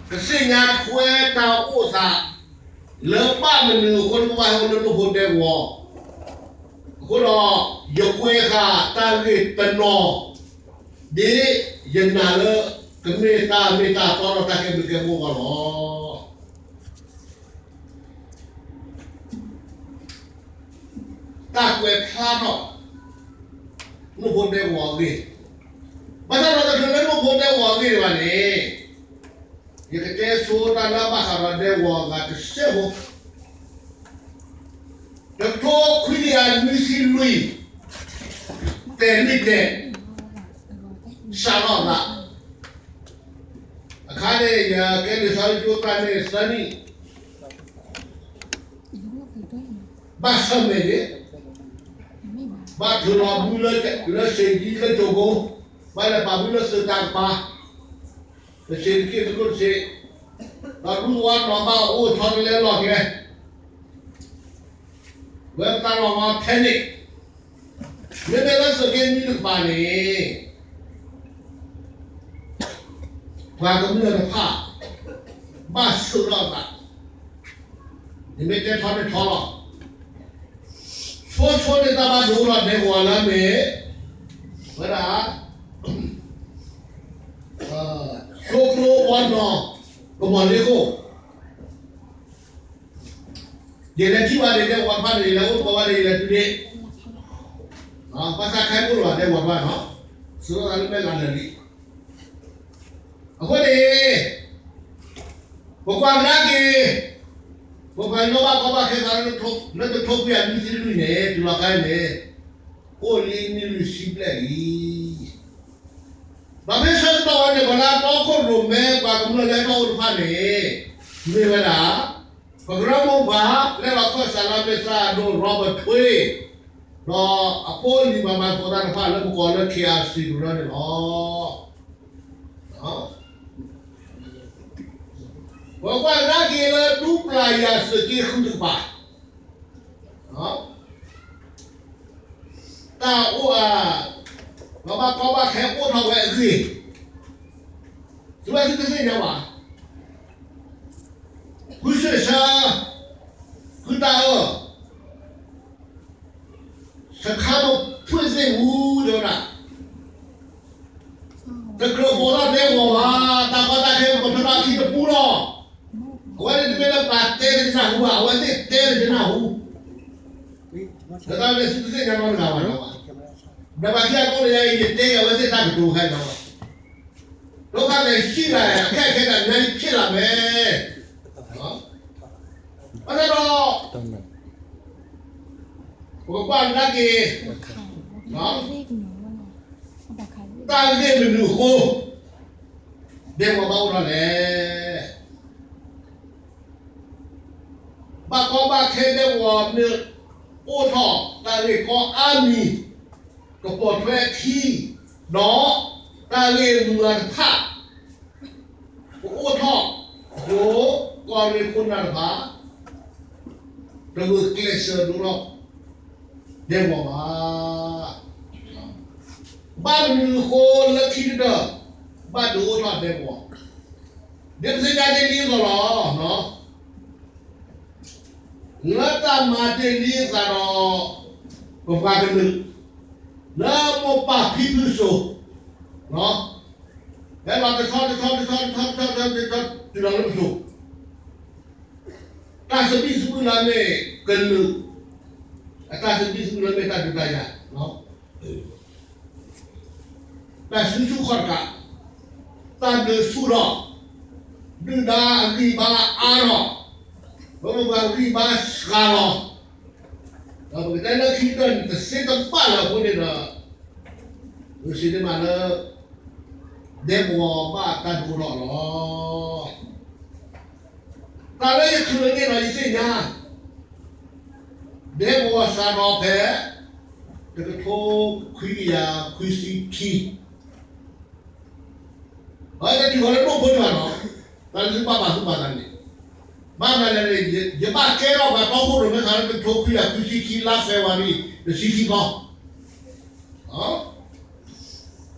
ကသ့ၣ်ညါထွဲတၢ်အိၣ်သး လၢဘၣ်မနုၤအဃိလၢပဘၣ်ဟဲအိၣ်လၢဒူၣ်ဖိဒဲကဝီၤအဃိဒီး, ယကွဲးဃာ်တၢ်ဂ့ၢ်တနီၤ ဒ်ယနာ်လၢကမ့ၢ်တၢ်မ့ၢ်တၢ်တီဒီးတၢ်ကဲဘျုးကဲဖှိၣ်အဂီၢ်လီၤ. တၢ်ကွဲးဖျါထီၣ် ဒူၣ်ဖိဒဲကဝီၤအဂ့ၢ်, ဘၣ်ဆၣ်ဒီးတချုးလၢဒူၣ်ဖိဒဲကဝီၤအဂ့ၢ်ဒံးဘၣ်န့ၣ်, ယကတဲဆိတၢ်လၢအဘၣ်ဃးဒီးဒဲကဝီၤအဂၤတစဲးဖိ, တကထိခွံကယၤနွံဆံလွံၢ် တဲာ်လွံၢ်တဲာ် စးထီၣ်သး, အခါန့ၣ် ယကဲလံာ်စီဆှံကၠိတၢ်န့ၣ်သၢနံၣ်, ဘၣ်ဆၢၣ်မဲာ်န့ၣ်, ဘၣ်ထုးလီၤဘုလၢစ့ၣ်ကံလၢကၠိၤကိ, ဘၣ်လဲၤပာ်ဘုလၢသုးတၢ်ကပၤ, တဆံးတက့ၢ်တလိၣ်တဆံး, ဒီးဒူသဝီတနီၤဘၣ်အိၣ်ထီၣ်တလဲလီၢ်ကျဲ ဝဲပတၢ်လီၢ်ဝါထဲန့ၣ်, မ့မ့ၢ်လၢသုးက့နွံတကပၤန့ၣ်, ပှၤကမျၢၢ်တဖၣ် ဘၣ်ဆိၣ်ထီၣ်သး, ယမ့ၢ်တဲထီၣ်န့ၣ်ထီလီၤ. ဆိဆိန့ၣ်တၢ်ဘၣ်ဒိလီၤဒဲကဝီၤလၢအမ့ၢ်ဝဲဒၣ် ဆိကျိဝီနီၤ ကမီၤလ့ခိၣ်, ယလဲၤထံၣ်ဘၣ်န့ၣ် ဒဲကဝီၤတဖၣ်န့ၣ် ယလဲၤအိၣ်တဘၣ်ဘၣ်န့ၣ် ယလဲၤတုၤန့ၣ်, ဘၣ်ဆၣ်ခဲအံၤအိၣ်လီၤဒဲကဝီၤတဖၣ်နီၤ, စးထီၣ်သးလၢမဲၢ်လးလၢာ်လံ. အဃိန့ၣ် ပကွၢ်ကဒါက့ၤ ပပှၤကညီဘၣ်ကီဘၣ်ခဲသး လၢတကထိခွံကယၤနွံဆံလွံၢ်န့ၣ် တုၤလီၤခါအံၤန့ၣ် အိၣ်လံနံၣ်လွံၢ်ဆံဘျဲၣ်လံ. ဒီးဖဲဆၢကတီၢ်ဝဲန့ၣ် ပှၤလၢအတီခိၣ်ရိၣ်မဲ ပှၤကမျၢၢ်လၢအတီအိၣ်တဖၣ်န့ၣ် မ့ၢ်ဝဲဒၣ် ပကရၢမိၢ်ပှၢ် လဲၤလီၤခီၣ်စးလါမ့ၢ်သၣ်ဒိၣ် Robert Thuê ဒီးအဖိအလံၤ ပှၤမၤသကိးတၢ်တဖၣ်လၢပကိးလၢ KRC ကရၢန့ၣ်လီၤ. ပကွၢ်ကဒါက့ၤလၢဒူပျၢ်ယၤသုးက့ဃုတကပၤ တၢ်အိၣ်အါ ပှၤဘၣ်ကီဘၣ်ခဲအိၣ်ထီၣ်ဝဲအဂ့ၢ် သုဝဲသုတသ့ၣ်ညါဘၣ်. ဃုဆံးဆၢ ဃုတၢ်အၢ စခါမဖှ့ၣ်သ့ၣ်မူ တဲဝဲဒၣ် တကြၢးပိာ်ထီၣ်ဒဲကဝီၤဘၣ်, တၢ်ကီတၢ်ခဲကပိာ်ထွဲထီၣ်အခံတပူၤလီၤ. အဝဲန့ၣ်တမ့ၢ်လၢပှၤတဲတကနၣ်ဟူဘၣ်, အဝဲသ့ၣ်တဲတကနၣ်ဟူ. လၢတၢ်န့ၣ်သုတသ့ၣ်ညါနီတဂၤဘၣ်, ဒီးပှၤခံဂၤကိးဂၤအံၤ ယတဲအဝဲသ့ၣ်တၢ်ကတိၤခဲလၢာ်လီၤ. ဒုက္ခသည်ရှိလာရင် အခက်အခဲတွေအများကြီးဖြစ်လာမယ်. ဘၣ်ဆၣ်ဒီး ပကကွၢ်ကဒါက့ၤ တၢ်ဂ့ၢ်မနုၤအဃိ ဒဲကဝီၤဘၣ်အိၣ်ထီၣ်လဲၣ်. ဘၣ်ကီဘၣ်ခဲဒဲကဝီၤမ့ၢ်အိၣ်ထီၣ် တၢ်ဂ့ၢ်ကီအါမံၤ ကပိာ်ထွဲအခံ ဒီးတၢ်ဂ့ၢ်မုာ်အါတဖၣ် ကအိၣ်ထီၣ်အဃိ ကီၢ်ရ့ၣ်ခိၣ်နၢ်တဖၣ် တဂုာ်ကျဲးစၢးဒိးထီၣ်ဒဲကဝီၤဘၣ်. ဘၣ်မနုၤအဃိလၢခံကတၢၢ် ဘၣ်ဒုးအိၣ်ထီၣ်ဒဲကဝီၤ, ဒ်ပသ့ၣ်ညါတ့ၢ်လံအသိးလီၤ. လၢတၢ်မၤတ့ၢ်လံအသးဒီး ပပှၤကလုာ် လၢမိၢ်ပၢ်ဖံဖုစိၤ ဟဲလီၤတဆီတဆီတဆီတဆီတဆီတုၤလီၤလၢပစိၤ, တၢ်သဘံၣ်သဘုၣ်လၢအမ့ၢ်ကလုာ် အတၢ်သဘံၣ်သဘုၣ်လၢအမ့ၢ်တၢ်ဒုးတၢ်ယၤ တၢ်ဆူၣ်ဆူၣ်ခီၣ်တကး, တၢ်ဒုးဆူၣ်ထီၣ်, ဒုၣ်ဒါအဂံၢ်ဘါအါထီၣ်, ပပှၤအဂံၢ်ဘါစှၤလီၤ, ဒီးပကတဲလၢခံကတၢၢ်န့ၣ် တသ့တဘၣ်လၢၤအဃိန့ၣ်ဒီး ပစံးန့ၢ်မးလၢ ဒဲကဝီၤဘၣ်တၢ်ဒိၣ်ထီၣ်လီၤ. တၢ်လၢယချုးန့ၣ်ဒီးယသ့ၣ်ညါ ဒဲကဝီၤစးထီၣ်ဖဲ တကထိခွံကယၤခွံဆံခံ, အတတုၤဃီၤလၢဒိၣ်ဖိတဂၤလီၤ. တၢ်လၢသုဘၣ်ပာ်သူၣ်ပာ်သးန့ၣ် ဘၣ်မနုၤလဲၣ်န့ၣ် ယဘၣ်ကဲထီၣ်ပှၤတီခိၣ်ရိၣ်မဲခါလၢ တကထိခွံကယၤခွံဆံခံ လါဖ့ၤဘြူၤအါ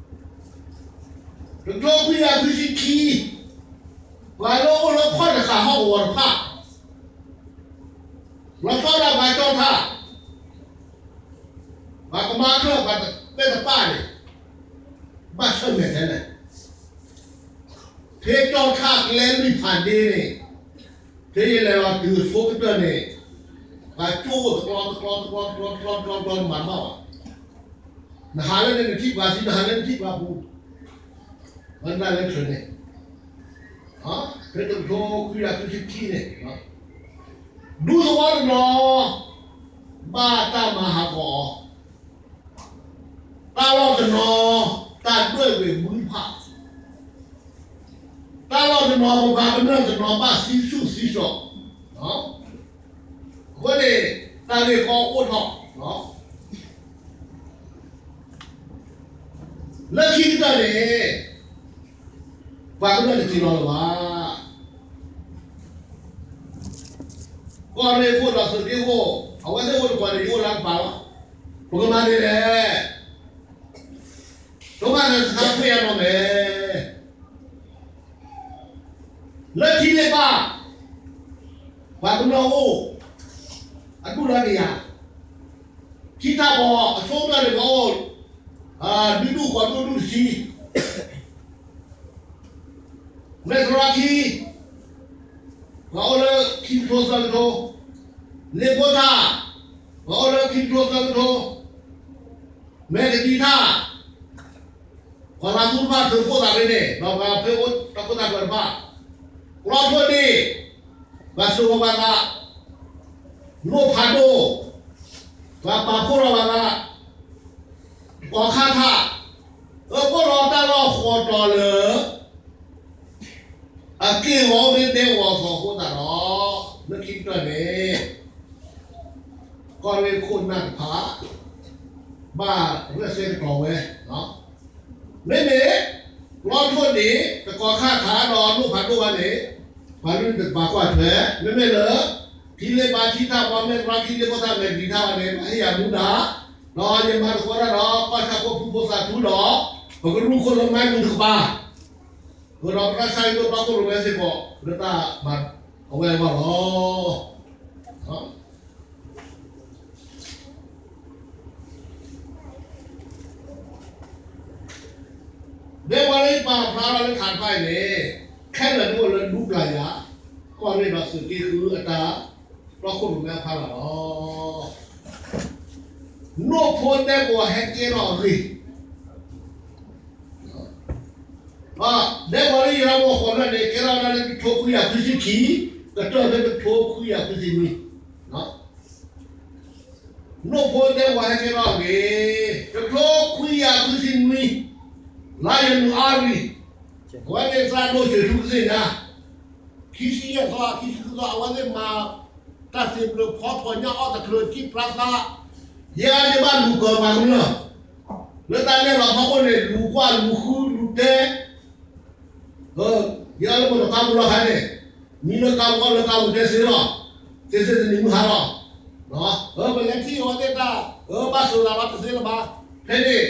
ရံၤ တဆံခံသီ တကထိခွံကယၤခွံဆံခံ ပှၤလၢအိၣ်လၢခီၣ်တဃာ်ဟီၣ်ကဝီၤတဖၣ်, လီၤဆီဒၣ်ပှၤကၠီထါ, ပှၤကမၤချၢၣ် ပှၤတပဲတပၣ်န့ၣ်, ဘၣ်ဆၢၣ်မဲာ်ထဲလဲၣ်. ဖဲကၠီထါကျဲလွံၢ်ဖးဒ့န့ၣ်, ဖဲယလဲၤလီၤတုၤအဆိကတၢၢ်န့ၣ်, ပှၤကၠိအိၣ်တကျီတကျီတကျီတကျီတကျီတကျီတကျီတမၤတဘၣ်ဘၣ်. နဟးလၢန့ၣ်နထံၣ်ပှၤသံ, နဟးလၢနထံၣ်ပှၤပူၤ, ဝဲဒၣ်လၢချုးန့ၣ်, ဖဲတကထိခွံကယၤခွံဆံခံန့ၣ်, ဒူသဝီတနီၤ ဘၣ်တၢ်မၤဟးဂီၤအီၤ, တၢ်လီၢ်တနီၤ တၢ်ဒွဲၣ်ဂ့ၤဘုတဖၣ်, တၢ်လီၢ်တနီၤ ပပှၤကမျၢၢ်တနီၤ ဘၣ်သံဆူၣ်သံစီၤ, အဃိန့ၣ် တၢ်ဂ့ၢ်ကီအိၣ်ထီၣ် လၢခံကတၢၢ်န့ၣ် ပှၤကမျၢၢ်တက့ၤလီၤလၢၤဘၣ်. ကီၢ်ရ့ၣ်ခိၣ်ဒီးသုးက့ခိၣ် အဝဲသ့ၣ်အိၣ်တပှၤန့ၣ် ယအိၣ်လၢကပၤလီၤ. ပကမၤဒ်လဲၣ်. ဒိကနၣ်တခါဖဲအနီၢ်မဲာ် လၢထံလ့ပၢ် ပှၤကမျၢၢ်အိၣ် အဒူၣ်လၢတယၤ, ထံထၣ်ဘီအဆိကတၢၢ်န့ၣ် ပှၤအိၣ် ဒုဒူၣ်ဃိးဒူၣ်ဒူၣ်တဆံ, မဲၢ်သရၣ်ခံ ပှၤအိၣ်လၢခံကထိသၢကထိ, လ့ဖိထၣ် ပှၤအိၣ်လၢခံကထိသၢကထိ, မဲၢ်ကဒံထၣ် ပှၤလၢသူတဖၣ်ထုးဖှိၣ်သးဖဲန့ၣ် ဒီးပှၤဖဲအိၣ်တၢ်ခိၣ်တၢ်ဃၢၤတဖၣ်, ကျီထိၣ်ဒ့ၣ် ပှၤစိာ်ဃီၤပှၤသး, နိၣ်ဖးဒိၣ် ပှၤပာ်ဖှိၣ်လီၤပှၤသး, ကီၢ်ခါထၣ် အၢ ပှဲၤဒီးတၢ်လီၢ်ဃိးတီၤလၢ အက့ၢ်အဂီၤအိၣ်မ့ၢ်ဒဲကဝီၤအသီအဃိသတးဒီး လၢခံကတၢၢ်န့ၣ် ကီၢ်ရ့ၣ်ခိၣ်နၢ်တဖၣ် ဘၣ်ရဲၣ်သဲကတီၤဝဲ, မ့မ့ၢ် ကျီထိၣ်ဒ့ၣ် တကီၢ်ခါထၣ်ဒီးနိၣ်ဖးဒိၣ်ဘၣ်န့ၣ် ပှၤလုၢ်တကပၤကွၢ်ထွဲ, မ့မ့ၢ်လၢ ထံလ့ပၢ်ထံထၣ် ပှၤမဲၢ်သရၣ်ခံ လ့ဖိထၣ် မဲၢ်ကဒံထၣ်ဘၣ်န့ၣ် ပဟ့ၣ်ယၤမူဒါ, ဒီးယမၤသကိးတၢ်ဒီး ကီၢ်ဆၣ်ဖိ ဖိသၣ်ထူဒီး ပကရူၢ်ခိၣ်လၢမဲမူတကပၤ ဒီးပတၢ်ဆါဟံၣ်လၢပၢ်ခိၣ်ရိၣ်မဲစ့ၢ်ကီး လၢတၢ်မၤအဝဲအဂီၢ်လီၤ. ဒဲကဝီၤလၢယပာ်ဖျါထီၣ်လၢခးတဖၣ်အံၤန့ၣ် ခဲလၢာ်န့ၣ်အိၣ်လၢဒူပျၢ်ယၤ ကီၢ်ရ့ၣ်ဒီးသုးက့ဃုအတၢ် ပၢခိၣ်ရိၣ်မဲအဖီလာ်လီၤ. နိၣ်ဖိဒဲကဝီၤဟဲကဲထီၣ်အဂ့ၢ် ဒဲကဝီၤလၢယရၤမီၢ်ဃိးဖျၢၣ်န့ၣ် ကဲထီၣ်ဝဲဒၣ်လၢတကထိခွံကယၤခွံဆံခံ ကတၢၢ်ဖဲတကထိခွံကယၤခွံဆံနွံ, နိၣ်ဖိဒဲကဝီၤဟဲကဲထီၣ်အဂ့ၢ် တကထိခွံကယၤခွံဆံနွံ လါယနူၤအါရံၤ အဝဲသ့ၣ်သရၣ်ဒိၣ်ဆံးထူကသ့ၣ်ညါ ခံဆံယဲၢ်သီ ခံဆံဃုသီ အဝဲသ့ၣ်မၤ တၢ်သ့ၣ်ဖျၢၣ်ဖီထီၣ်ညၣ်အီၣ်တချုး ကံၣ်ပြါသး ယဲအါန့ၣ်ဘၣ်လူၤကၢၤပှၤကမျၢၢ် လၢတၢ်နဲၣ်လီၤဖီခိၣ်န့ၣ် လူၤကွၢ်လူၤဃုလူၤတဲ ယဲလၢမိၢ်တခါပူၤလီၤခါန့ၣ် မံလၢကါဝီလၢကါပူၤတဲသ့လီၤ သ့သ့တနံၤမုၢ်ဟါလီၤ ပလဲၤထံၣ်အဝဲသ့ၣ်တၢ် အၢ ဘၣ်စိာ်သးလီၤတသ့လၢၤဘၣ် ဖဲန့ၣ်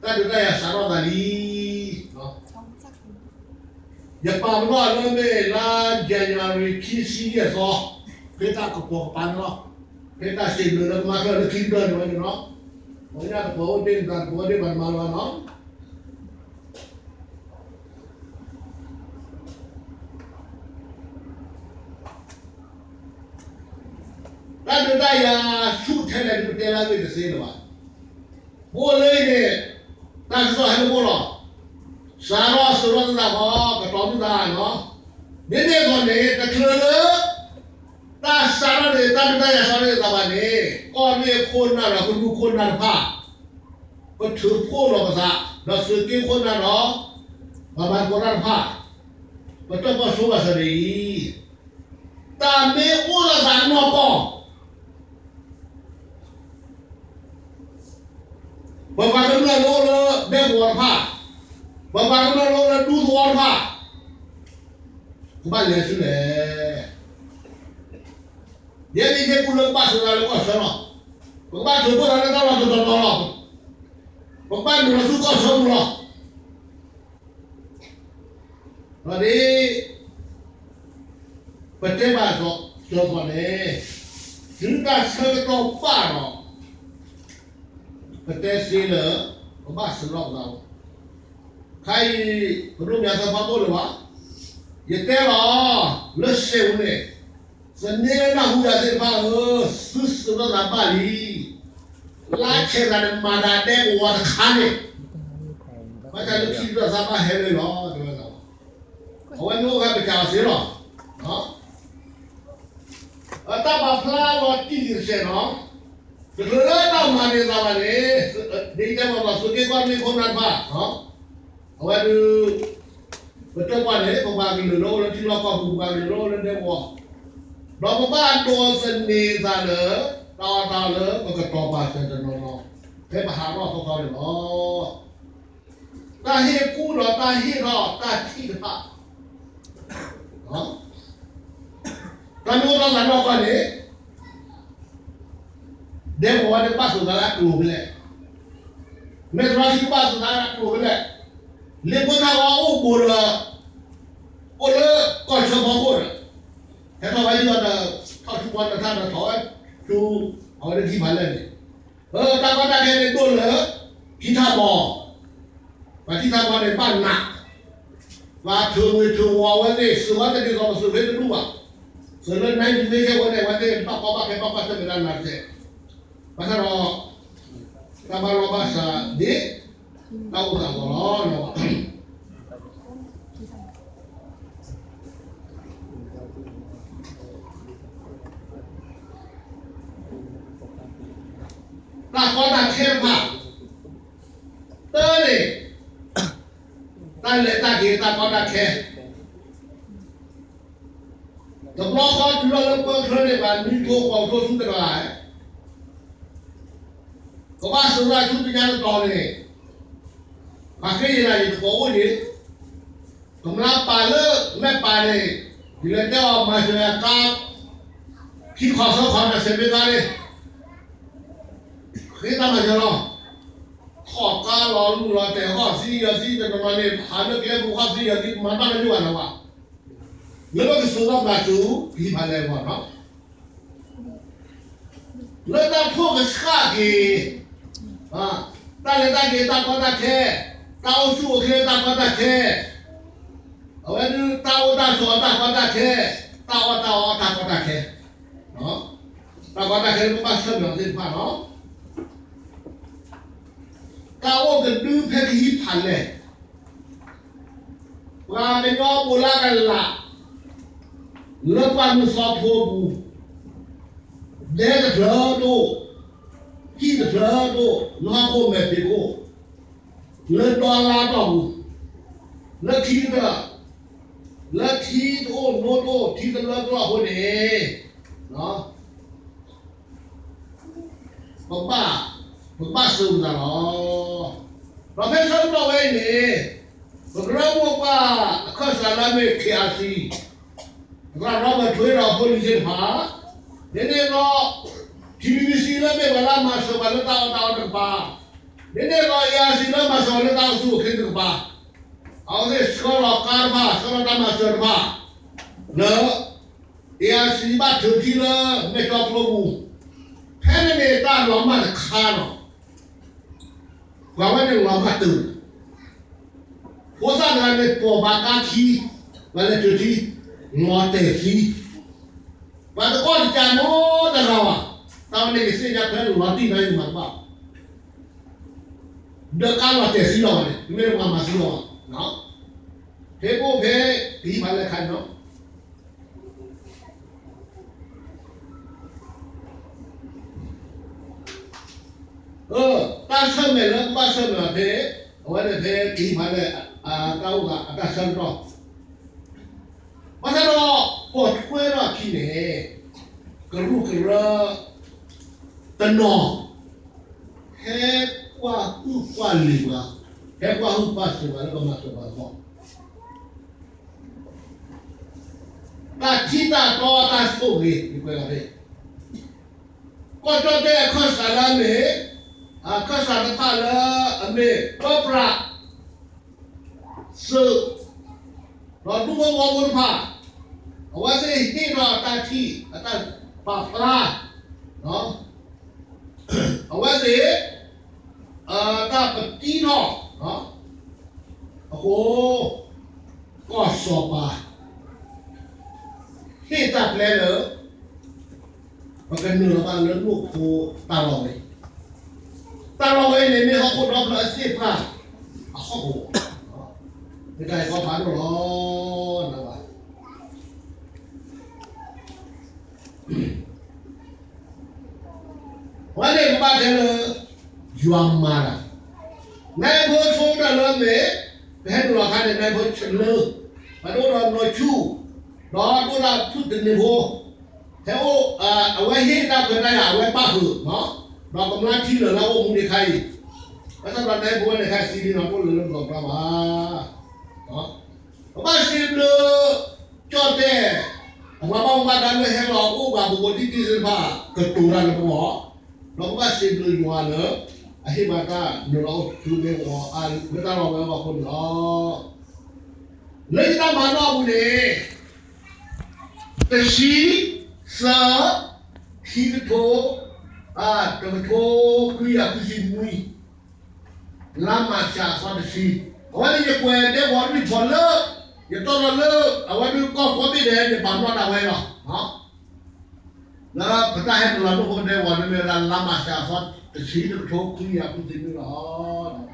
တၢ်ဒုးတၢ်ယၤစးထီၣ်သးလံ ယပာ်ပနီၣ်လၢမ့ၢ်လါ January ခံဆံယဲၢ်သီ ဖဲတၢ်ကပီၤကပၤန့ၣ်လီၤ. ဖဲတၢ်စံးဘျုးလၢကမၤထွဲလၢခံကတၢၢ်န့ၣ်ဝဲန့ၣ်လီၤ. ပှၤကညီတပှဲၤအိၣ်ဒ့ၣ် တပှဲၤအိၣ်ဒ့ၣ် ပှၤတမၤလၢၤဘၣ်နီၤ. တၢ်ဒုးတၢ်ယၤဆူၣ်ထဲလဲၣ် ပတဲလၢအဂ့ၢ်တသ့လၢၤဘၣ်. ပအိၣ်လၢအံၤန့ၣ် တၢ်ကစီၣ်ဟဲလၢပအိၣ်လီၤ. စးထီၣ်သုးထီၣ်သုသးဃီ ကတီၤသုသးနီၤ. မ့မ့ၢ်အဂီၢ်န့ၣ် တချုးလၢ တၢ်စးထီၣ်န့ၣ် တၢ်ဒုးတၢ်ယၤစးထီၣ်န့ၣ်သးဘၣ်န့ၣ် ကီၢ်ရ့ၣ်ခိၣ်နၢ်ဒီးကရူၢ်ခိၣ်နၢ်တဖၣ် ပထုးဖှိၣ်လီၤပသး ဒီးသုးက့ခိၣ်နၢ်ဒီး ပှၤမၤသကိးတၢ်တဖၣ် ပတၢၣ်ပီၣ်ဆိဘၣ်ဆၣ်ဒ်အံၤ, တၢ်မ့ၢ်အိၣ်လၢသးနီၢ်ကီၢ် ပပှၤကမျၢၢ်လၢအိၣ်လၢဒဲကဝီၤတဖၣ်, ပပှၤကမျၢၢ်လၢအိၣ်လၢဒူသဝီတဖၣ်, ကဘၣ်လဲၤဆူလဲၣ်. ယဲဒၣ်ဟ့ၣ်ကူၣ်လၢကဘၣ်ဆိးသးလၢကီၢ်ဆၢလီၤ. ပကဘၣ်ထုးဖှိၣ်သးလၢတၢ်လီၢ်တတီၤတီၤလီၤ. ပကဘၣ်နုာ်လီၤဆူကီၢ်ဆၢပူၤလီၤ. ဒီးဒ် ပတဲဘၣ်စီၤပီၣ်န့ၣ်, တုၤတၢ်ဆၢကတီၢ်ဘၣ်ဒီး, ပတဲသ့လၢ ပဘၣ်စၢၤထီၣ်ပသးလီၤ. ခဲအံၤ ပဒိၣ်မၠးသၢဖးဘိၣ်လၢၤဘၣ်, ယတဲလီၤ လၢစဲးပူၤန့ၣ်, သန့ၤလၢနၢ်ဟူယၤသ့ၣ်တဖၣ်ဧၢ, သုစၢၤထီၣ်သးဘၣ်လံ. လါဆဲးသးန့ၣ် မၤသးဒဲကဝီၤတခါန့ၣ်, ဘၣ်ဆၣ်လၢခံကတၢၢ်သးဘၣ်ဟဲလၢလီၤ တဲဝဲဒၣ်. အဝဲန့ၣ်အိၣ်ဝဲပစံးအီၤသ့လီၤ. တၢ်ပာ်ဖျါလီၤတံၢ်လံတစဲးနီၤ, တချုးလၢတၢ်မၤန့ၢ်သးဘၣ်န့ၣ်, ဒ်တဲမၤဘၣ်သုးက့ကီၢ်မ့ၢ်ခိၣ်နၢ်တဖၣ်, အဝဲဒုး, ပတဲကွၢ်န့ၣ် ပပှၤကလုာ်လၢအိၣ်လၢထံလီၢ်ကီၢ်ပူၤ ပှၤကလုာ်လၢအိၣ်လၢဒဲကဝီၤ, ဒီးပဘၣ်ဒိးသန့ၤသးလၢ တၢ်အီၣ်တၢ်အီလၢပကတီၤပာ်စၢၤတနီၤနီၤ, ဖဲပဟးထီၣ်သီသီန့ၣ်လီၤ. တၢ်ဟ့ၣ်ကူၣ်ဒီးတၢ်ဟ့ၣ်ထီၣ်တၢ်ထံၣ်တဖၣ်, တၢ်မ့ၢ်အိၣ်ထီၣ်သးနီၢ်ကီၢ်န့ၣ်, ဒဲကဝီၤန့ၣ်ဘၣ်သူၣ်သးလၢအကျိၤဖဲလဲၣ်, မဲၢ်တရါဆံဘၣ်သူၣ်သးလၢအကျိၤဖဲလဲၣ်, လ့ဖိတၢ်ဂီၤအိၣ်ဘူးဒီး, အိၣ်လၢကီၢ်ဆၢဖီခိၣ်ဒီး, ဟဲထီၣ်ဝဲဒ်သိးဒီး, ထီၣ်ဆူပှၤတထါဒီးထီၣ်ဝဲဆူ, အဝဲဒၣ်ထံၣ်ဖးလဲၢ်န့ၣ်, တၢ်ကီတၢ်ခဲန့ၣ်ဒိၣ်လၢ, ထံထးပီၤ, ပှၤထံထးပီၤန့ၣ်ဘၣ်နး, ပှၤထုးဝ့ၤထုးဝီၤဝဲသ့ၣ် စၢၤဝဲတဒ်သိးပစၢၤဖဲတဒူၣ်ဘၣ်, စၢၤလၢ nineteen ဝဲန့ၣ် အဝဲသ့ၣ်ဘၣ်ကီဘၣ်ခဲဘၣ်ကွၢ်ဆၢၣ်မဲာ်တၢ်နးတစဲး, ဘၣ်ဆၣ်ဒီး, တၢ်ဘၣ်လီၢ်ဘၣ်စးဒ်, တၢ်အိၣ်သးအသိးလီၤ. တၢ်ကီတၢ်ခဲတဖၣ်, တၢ်န့ၣ်, တၢ်လဲၤတၢ်က့ၤတၢ်ကီတၢ်ခဲ, တဘျီဃီတုၤထီၣ်လၢပၢချၢန့ၣ် ပှၤနွံထိဃိးထိဆူတဂၤ, ကဘၣ်စၢၤသးဆူတညါတတီၤန့ၣ်, ပှၤဃ့ယၤယတကိးအိၣ်ယံၤ, ကမျၢၢ်ပာ်လၢမဲာ်ပာ်န့ၣ်, ယလဲၤတဲအီၤမၤစၢၤအကါ, ခံခီၣ်သၢခီၣ်တစဲးမ့ၢ်သါန့ၣ်, ဃ့တၢ်မၤစၢၤလီၤ. ခီၣ်ကါလီၤလူၢ်လီၤတဲာ် ဟီၣ်သံယၢၤသံတနီၤနီၤန့ၣ် ဟးလၢကျဲပူၤ ဟီၣ်သံယၢၤသံ မၤတၢ်တယိၣ်ဘၣ်နီၤဘၣ်, လၢပကစၢၤသးဘၣ်ဆူ ကဟံးဖးလဲၢ်အဂီၢ်နီၤ, လၢတၢ်ထိၣ်ကဆှၣ်က့ၤ, တၢ်လဲၤတၢ်က့ၤတၢ်ကီတၢ်ခဲ, တၢ်အိၣ်ဆူၣ်အိၣ်ချ့တၢ်ကီတၢ်ခဲ, အဝဲဒၣ်တၢ်အိၣ်တၢ်ဆိးတၢ်ကီတၢ်ခဲ, တၢ်အီၣ်တၢ်အီတၢ်ကီတၢ်ခဲ, တၢ်ကီတၢ်ခဲလၢပဘၣ်ဆၢၣ်မဲာ်အီၤသ့ၣ်တဖၣ်နီၤ, တၢ်အိၣ်ကဒုဖဲကဟံးဖးလဲၢ်, ပှၤကညီဘိးလၢကလး, လၢပှၢ်မုၢ်သီထိပူၤ, ဒဲတဖျၢၣ်ဒိၣ်, ဟံၣ်တဖျၢၣ်ဒိၣ်, လၢဟီၣ်ခိၣ်မဲာ်ဖံးခိၣ်, လၢဒီလါတီၢ်ပူၤ, လၢထံကတၢၢ်, လၢထံတအိၣ်နိတအိၣ် ထံတလၢတလီၢ်အဃိန့ၣ် ပဘၣ်, ပကဘၣ်စၢၤပသးလီၤ. ဒီးဖဲဆၢကတီၢ်ဝဲအံၤန့ၣ်, ပကရၢမိၢ်ပှၢ်အခၢၣ်စးလၢအမ့ၢ် ခ့ၣ်အါစံ, ပသရၣ်ရီဘၢၣ်ထွ့ဒီးအဖိလံၤသ့ၣ်တဖၣ်, ဒ်န့ၣ်အသိး, ထံဘံဘံစံလၢအမ့ၢ်ပှၤလၢအမၤစၢၤပှၤလၢတၢ်အီၣ်တၢ်အီတကပၤ, ဒ်န့ၣ်အသိး အ့အါစံလၢအမၤစၢၤပှၤလၢတၢ်အိၣ်ဆူၣ်အိၣ်ချ့တကပၤ, အဝဲသ့ၣ်ဆှၢလီၤကါတဖၣ် ဆှၢလီၤတၢ်မၤစၢၤတဖၣ်, လၢ အ့အါစံဘၣ်ထုးထံလၢမဲာ်တီကျိပူၤ, ဖဲန့ၣ်န့ၣ်တၢ်လီၤမၢ်တခါလီၤ. ပှၤဝဲန့ၣ်လီၤမၢ်တုၤ, ဖိသၣ်တဂၤန့ၣ်ပိာ်ဘၣ်ကါခံ, ပှၤလဲၤထုးထံ, လီၤတဲာ်သံ, ပှၤတကီၢ်တကးနီတဂၤဘၣ်, တၢ်ဝဲန့ၣ်ယသ့ၣ်ညါဖဲလီၤတံၢ်နီၤယမၤတဘၣ် ဒီးကါလီၤတဲာ်သံလီၤဘၣ်န့ၣ် မ့ၢ်ပှၤမၤသံလီၤဘၣ်, ဖဲအိၣ်ဖဲ ကဟံးဖးလဲၢ်ခါန့ၣ်လီၤ. တၢ်ဆၢၣ်မဲာ်လၢပဘၣ်ဆၢၣ်မဲာ်အီၤဖဲ, အဝဲန့ၣ်ဖဲကဟံးဖးလဲၢ် တၢ်အိၣ်သးအတၢ်ဆၢကတီၢ်, ဘၣ်ဆၣ်ဒီး ပိာ်ထွဲထီၣ်အခံန့ၣ်, ကရူၢ်ကရၢ တနီၤ ဟဲကွၢ်ဟုၣ်ကွၢ်လံၤပှၤ, ဟဲကွၢ်ဟုၣ်ကွၢ်စၢၤပှၤလၢပမၤစၢၤပှၤအဂီၢ်, တၢ်ထံၣ်တၢ်တီတၢ်ဆိၣ်ဂ့ၤ ယကွဲးလီၤဖဲ ကီၢ်ကၠီၣ်တဲၣ်အခၢၣ်စးလၢအမ့ၢ်, အခၢၣ်စးတဖၣ်လၢအမ့ၢ် ပၢပြး သုး, ဒီးဒူဖိသဝီဖိတဖၣ်, အဝဲသ့ၣ်ဟ့ၣ်ထီၣ်အတၢ်ထံၣ် အတၢ်ပာ်ဖျါ, အဝဲသ့ၣ် တၢ်ပတံထီၣ် အဃိ ကီၢ်စီၤပၤ ဟ့ၣ်တၢ်ပျဲလၢ ပကနုာ်လီၤဘၣ်လၢမူခိၣ်တၢ်လီၢ်ဝဲအံၤ, တၢ်လီၢ်ဝဲအံၤန့ၣ် မ့ၢ်ဟီၣ်ခိၣ်ဒီဖျၢၣ်အသ့ၣ်တဖၣ် အဟီၣ်ကဝီၤ, မ့ၢ်တၢ်အံၤကီဖးဒိၣ်လီၤ, နဘၣ် အဝဲန့ၣ်ကဘၣ်တဲလၢ ယွၤမၤတၢ်, နၢ်ဖိဆိကတၢၢ်လၢမ့ၢ် ပဟဲနုာ်လီၤအခါန့ၣ် နၢ်ဖိဆၢလၢ, ပဒိၣ်ဒီးနီၢ်ဆူၣ်, ဒီးဒိၣ်တၢ်ဖုၣ်တနံၤဖိ, ဟဲအိၣ်, အဝဲဟ့ၣ်တၢ်ခွဲးတၢ်ယာ် အဝဲဘၣ်ဟုၣ်, ဒီးကမျၢၢ်ထံလၢာ်လၢအအိၣ်မူဒံးခါအံၤ, ဘၣ်ဆၣ်ဒီးနၢ်ဖိဝဲန့ၣ်ခါသံလံနီၤ တအိၣ်လၢလၢပျီပျါဘၣ် ပဘၣ်စံးဘျုး ကၠီၣ်တဲၣ် အပှၤဘၣ်မူဘၣ်ဒါလၢဟဲလီၤအိၣ်ဘၣ်ပဝဲတံၢ်တံၢ်သ့ၣ်တဖၣ် ကတိၤတၢ်လၢပဂီၢ်, ဒီးပဘၣ်စံးဘျုးယွၤလၢ အဟ့ၣ်ဘၣ်တၢ်နုာ်လီၤအိၣ်ဆူမဲာ်ပဂီၢ် လၢတၢ်လီၢ်ဝဲအဂီၢ်အဃိန့ၣ်လီၤ. လၢယတၢ်မၤနီၣ်အပူၤန့ၣ် တဆံ, သၢ, ခံကထိ, တကထိခွံကယၤခွံဆံနွံ လါမၢ်ၡးအသီတဆံ, အဝဲန့ၣ်ယကွဲးဒဲကဝီၤလွံၢ်ဖီလၢ ယတီၢ်ထီၣ်လၢ အဝဲဒၣ်ကီၢ်ကိးဘ့ၣ်ဒဲးန့ၣ် ပာ်ဖျါဒၣ်ဝဲလီၤ. လၢပတၢ်ဟဲနုာ်လီၤဒိၣ်ဖိဒဲကဝီၤန့ၣ်မ့ၢ်ဝဲဒၣ်လါမၢ်ၡးအသီတဆံ တကထိခွံကယၤခွံဆံနွံလီၤ.